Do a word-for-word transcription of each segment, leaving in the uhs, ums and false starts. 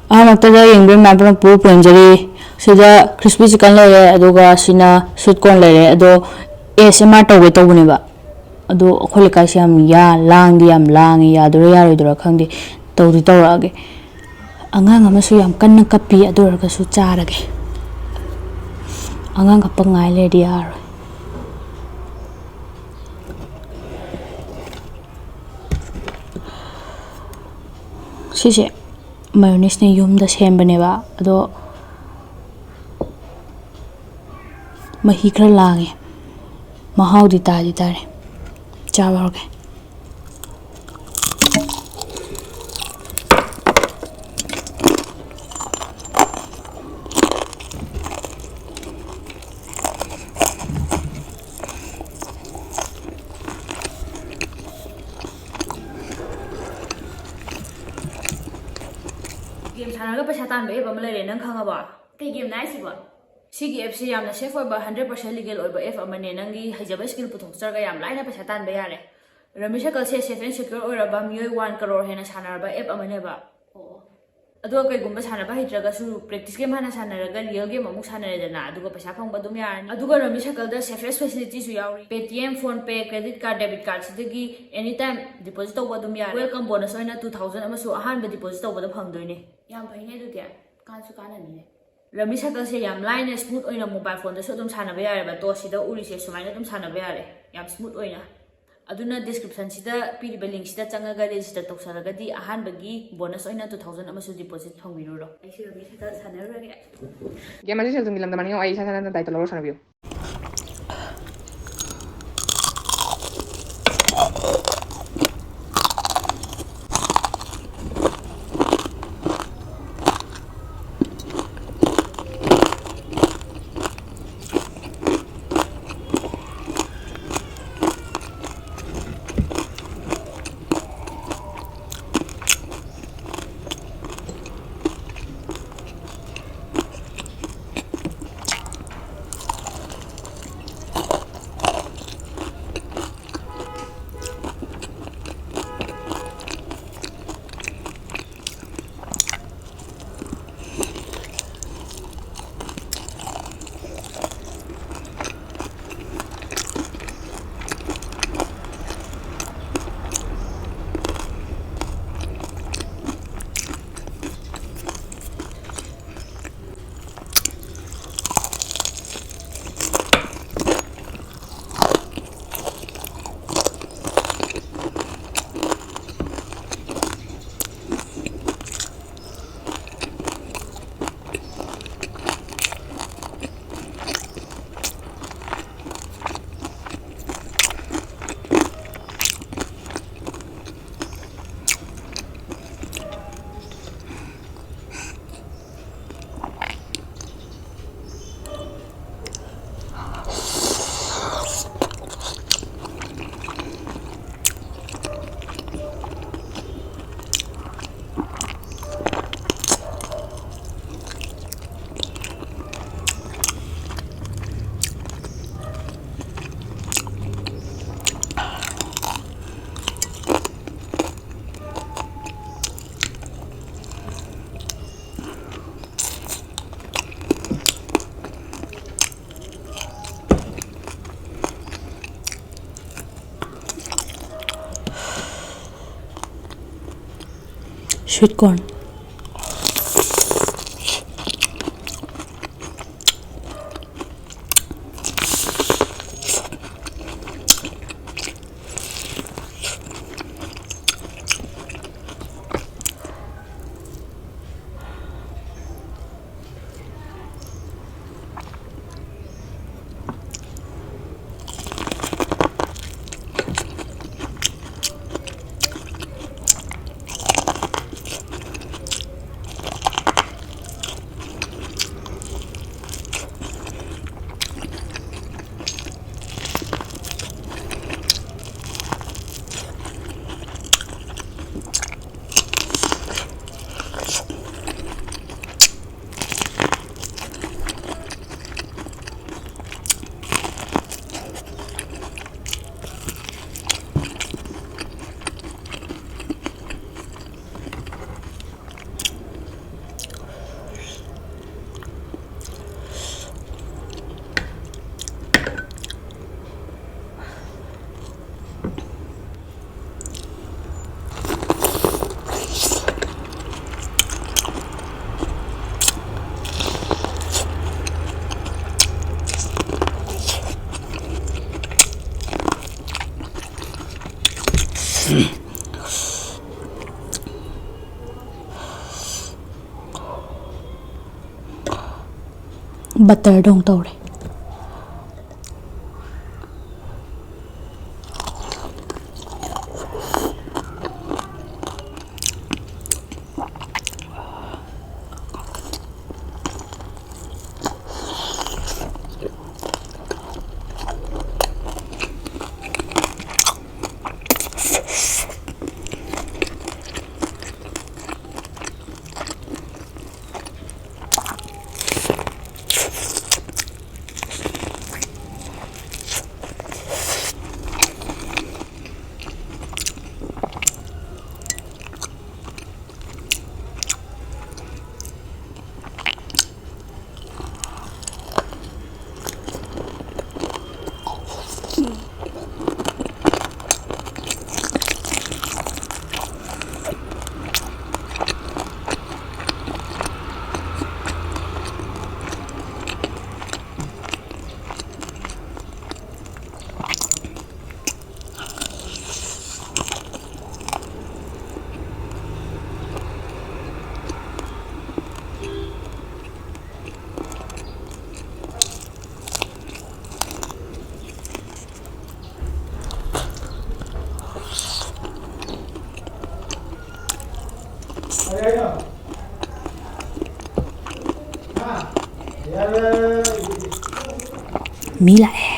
ꯑꯍꯥꯟꯕꯗ ꯌꯦꯡꯕꯤꯔꯝ ꯃꯌꯥꯝ ꯄꯨꯝꯅꯃꯛꯄꯨ ꯄꯨꯔꯝꯖꯔꯤ꯫ ꯁꯤꯗ crispy chicken ꯂꯩꯔꯦ, ꯑꯗꯨꯒ ꯁꯤꯅ sweet corn ꯂꯩꯔꯦ꯫ ꯑꯗꯣ ASMR ꯇꯧꯒꯦ ꯇꯧꯕꯅꯦꯕ, ꯑꯗꯣ ꯑꯩꯈꯣꯏ ꯂꯩꯀꯥꯏꯁꯦ ꯌꯥꯝ ꯌꯥ-, ꯂꯥꯡꯗꯤ ꯌꯥꯝ ꯂꯥꯡꯉꯤ, ꯌꯥꯗꯣꯏꯔꯥ ꯌꯥꯔꯣꯏꯗꯣꯏꯔꯥ ꯈꯪꯗꯦ꯫ ꯇꯧꯗꯤ ꯇꯧꯔꯛꯑꯒꯦ꯫ ꯑꯉꯥꯡ ꯑꯃꯁꯨ ꯌꯥꯝ ꯀꯟꯅ ꯀꯞꯄꯤ, ꯑꯗꯨ ꯑꯣꯏꯔꯒꯁꯨ ꯆꯥꯔꯒꯦ꯫ ꯑꯉꯥꯡ ꯀꯞꯄ ꯉꯥꯏ ꯂꯩꯔꯗꯤ ꯌꯥꯔꯣꯏ꯫ ꯁꯤꯁꯦ mayonnaise ꯅꯦ, ꯌꯨꯝꯗ ꯁꯦꯝꯕꯅꯦꯕ, ꯑꯗꯣ ꯃꯍꯤ ꯈꯔ ꯂꯥꯡꯉꯦ꯫ ꯃꯍꯥꯎꯗꯤ ꯇꯥꯗꯤ ꯇꯥꯔꯦ꯫ ꯆꯥꯕ ꯍꯧꯔꯒꯦ꯫ Game ꯁꯥꯟꯅꯔꯒ ꯄꯩꯁꯥ ꯇꯥꯟꯕ app ꯑꯃ ꯂꯩꯔꯦ, ꯅꯪ ꯈꯪꯉꯕꯣ? ꯀꯩ game ꯅꯣ ꯍꯥꯏꯁꯤꯕꯣ? ꯁꯤꯒꯤ app ꯁꯦ ꯌꯥꯝꯅ safe ꯑꯣꯏꯕ, hundred percent legal ꯑꯣꯏꯕ app ꯑꯃꯅꯦ꯫ ꯅꯪꯒꯤ ꯍꯩꯖꯕ skill ꯄꯨꯊꯣꯛꯆꯔꯒ ꯌꯥꯝ ꯂꯥꯏꯅ ꯄꯩꯁꯥ ꯇꯥꯟꯕ ꯌꯥꯔꯦ꯫ Rummy Circle say safe and secure ꯑꯣꯏꯔꯕ, ꯃꯤꯑꯣꯏ one crore ꯍꯦꯟꯅ ꯁꯥꯟꯅꯔꯕ app ꯑꯃꯅꯦꯕ꯫ ꯑꯣ꯫ ꯑꯗꯣ ꯀꯩꯒꯨꯝꯕ ꯁꯥꯟꯅꯕ ꯍꯩꯇ꯭ꯔꯒꯁꯨ practice game ꯍꯥꯟꯅ ꯁꯥꯟꯅꯔꯒ real game ꯑꯃꯨꯛ ꯁꯥꯟꯅꯔꯦꯗꯅ, ꯑꯗꯨꯒ ꯄꯩꯁꯥ ꯐꯪꯕ ꯑꯗꯨꯝ ꯌꯥꯔꯅꯤ꯫ ꯑꯗꯨꯒ Rummy Circle ꯗ safest facility ꯁꯨ ꯌꯥꯎꯔꯤ꯫ Paytm, PhonePe, credit card, debit card ꯁꯤꯗꯒꯤ anytime deposit ꯇꯧꯕ ꯑꯗꯨꯝ ꯌꯥꯔꯦ꯫ Welcome bonus ꯑꯣꯏꯅ two thousand ꯑꯃꯁꯨ ꯑꯍꯥꯟꯕ deposit ꯇꯧꯕꯗ ꯐꯪꯗꯣꯏꯅꯦ꯫ ꯌꯥꯝ ꯐꯩꯅꯦ ꯑꯗꯨꯗꯤ, ꯀꯥꯟꯁꯨ ꯀꯥꯟꯅꯅꯤꯅꯦ꯫ Rummy Circle ꯁꯦ ꯌꯥꯝ ꯂꯥꯏꯅ smooth ꯑꯣꯏꯅ mobile phone ꯗꯁꯨ ꯑꯗꯨꯝ ꯁꯥꯟꯅꯕ ꯌꯥꯔꯦꯕ꯫ ꯇꯣꯁ ꯁꯤꯗ ꯎꯔꯤꯁꯦ ꯁꯨꯃꯥꯏꯅ ꯑꯗꯨꯝ ꯁꯥꯟꯅꯕ ꯌꯥꯔꯦ, ꯌꯥꯝ smooth ꯑꯣꯏꯅ꯫ ꯑꯗꯨꯅ description ꯁꯤꯗ ꯄꯤꯔꯤꯕ link ꯁꯤꯗ ꯆꯪꯉꯒ register ꯇꯧꯁꯜꯂꯒꯗꯤ ꯑꯍꯥꯟꯕꯒꯤ bonus ꯑꯣꯏꯅ two thousand ꯑꯃꯁꯨ deposit ꯐꯪꯕꯤꯔꯨꯔꯣ꯫ ꯑꯩꯁꯨ Rummy Circle ꯁꯥꯟꯅꯔꯨꯔꯒꯦ꯫ Game ꯑꯁꯤ ꯁꯦꯜ ꯊꯨꯝꯒꯤ ꯂꯝꯗ ꯃꯅꯤꯡ ꯍꯧ, ꯑꯩ ꯏꯁꯥ ꯏꯁꯥꯅ ꯗꯥꯏꯇ ꯂꯧꯔ ꯁꯥꯟꯅꯕꯤꯌꯨ꯫ Sweet corn. Butterꯗꯧ ꯇꯧꯔꯦ꯫ ꯃꯤ ꯂꯥꯛꯑꯦ꯫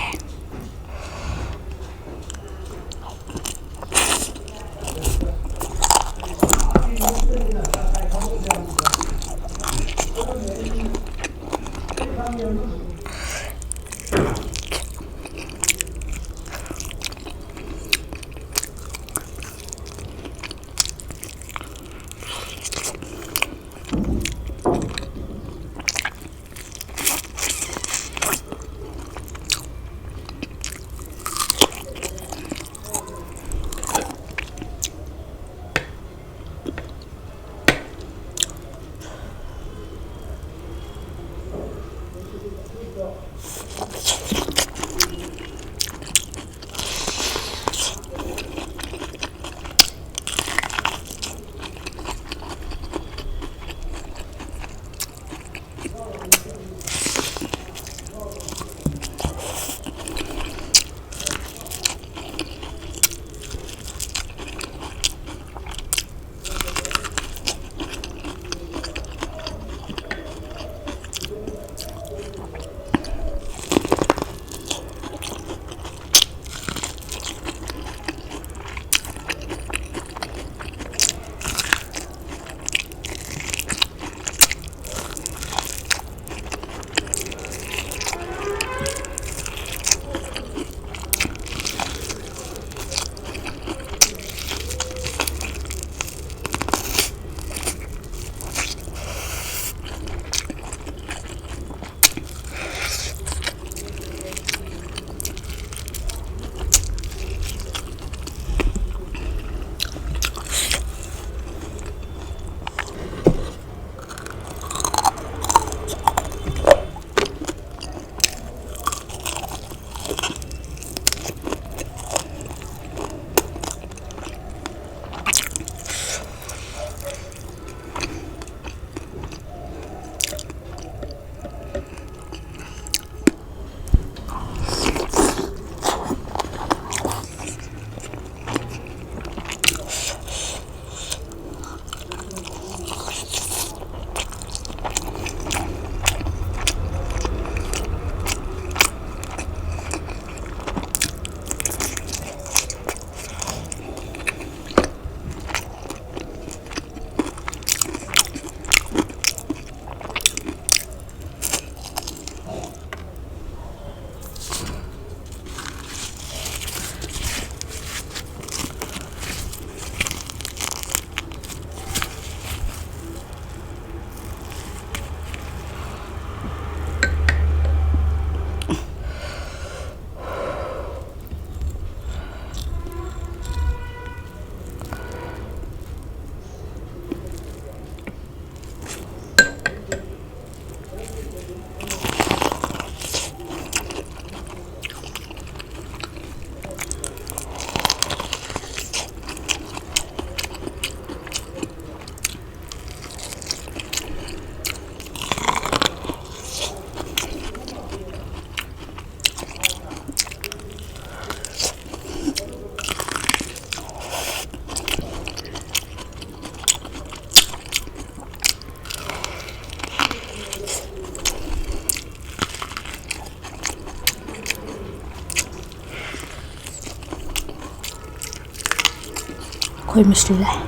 ꯑꯩꯈꯣꯏ ꯃꯤꯁꯇ꯭ꯔꯤ ꯂꯥꯛꯑꯦ꯫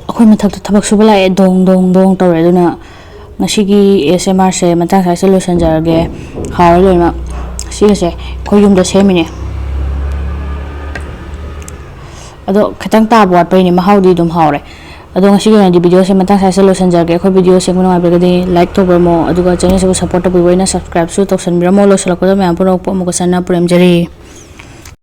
ꯑꯩꯈꯣꯏ ꯃꯊꯛꯇ ꯊꯕꯛ ꯁꯨꯕ ꯂꯥꯛꯑꯦ꯫ ꯗꯣꯡ ꯗꯣꯡ ꯗꯣꯡ ꯇꯧꯔꯦ꯫ ꯑꯗꯨꯅ ꯉꯁꯤꯒꯤ ꯑꯦ ꯑꯦꯁ ꯑꯦꯝ ꯑꯥꯔꯁꯦ ꯃꯇꯥꯡ ꯁ꯭ꯋꯥꯏꯁꯤꯗ ꯂꯣꯏꯁꯤꯟꯖꯔꯒꯦ꯫ ꯍꯥꯎꯔꯦ ꯂꯣꯏꯅꯃꯛ꯫ ꯁꯤꯒꯁꯦ ꯑꯩꯈꯣꯏ ꯌꯨꯝꯗ ꯁꯦꯝꯃꯤꯅꯦ꯫ ꯑꯗꯣ ꯈꯤꯇꯪ ꯇꯥꯕ ꯋꯥꯠꯄꯩꯅꯦ, ꯃꯍꯥꯎꯗꯤ ꯑꯗꯨꯝ ꯍꯥꯎꯔꯦ꯫ ꯑꯗꯣ ꯉꯁꯤꯒꯤ ꯑꯣꯏꯅꯗꯤ ꯚꯤꯗꯤꯑꯣꯁꯦ ꯃꯇꯥꯡ ꯁ꯭ꯋꯥꯏꯁꯤꯗ ꯂꯣꯏꯁꯤꯟꯖꯔꯒꯦ꯫ ꯑꯩꯈꯣꯏ ꯚꯤꯗꯤꯑꯣ ꯁꯦꯝꯕ ꯅꯨꯡꯉꯥꯏꯕꯤꯔꯒꯗꯤ ꯂꯥꯏꯛ ꯇꯧꯕꯤꯔꯝꯃꯣ, ꯑꯗꯨꯒ ꯆꯦꯅꯦꯜꯁꯤꯕꯨ ꯁꯞꯄꯣꯔꯠ ꯇꯧꯕꯤꯕ ꯑꯣꯏꯅ ꯁꯕꯁꯀ꯭ꯔꯥꯏꯕꯁꯨ ꯇꯧꯁꯟꯕꯤꯔꯝꯃꯣ꯫ ꯂꯣꯏꯁꯤꯜꯂꯛꯄꯗ ꯃꯌꯥꯝ ꯄꯨꯝꯅꯃꯛꯄꯨ ꯑꯃꯨꯛꯀ ꯆꯟꯅ ꯄꯨꯔꯦꯝꯖꯔꯤ꯫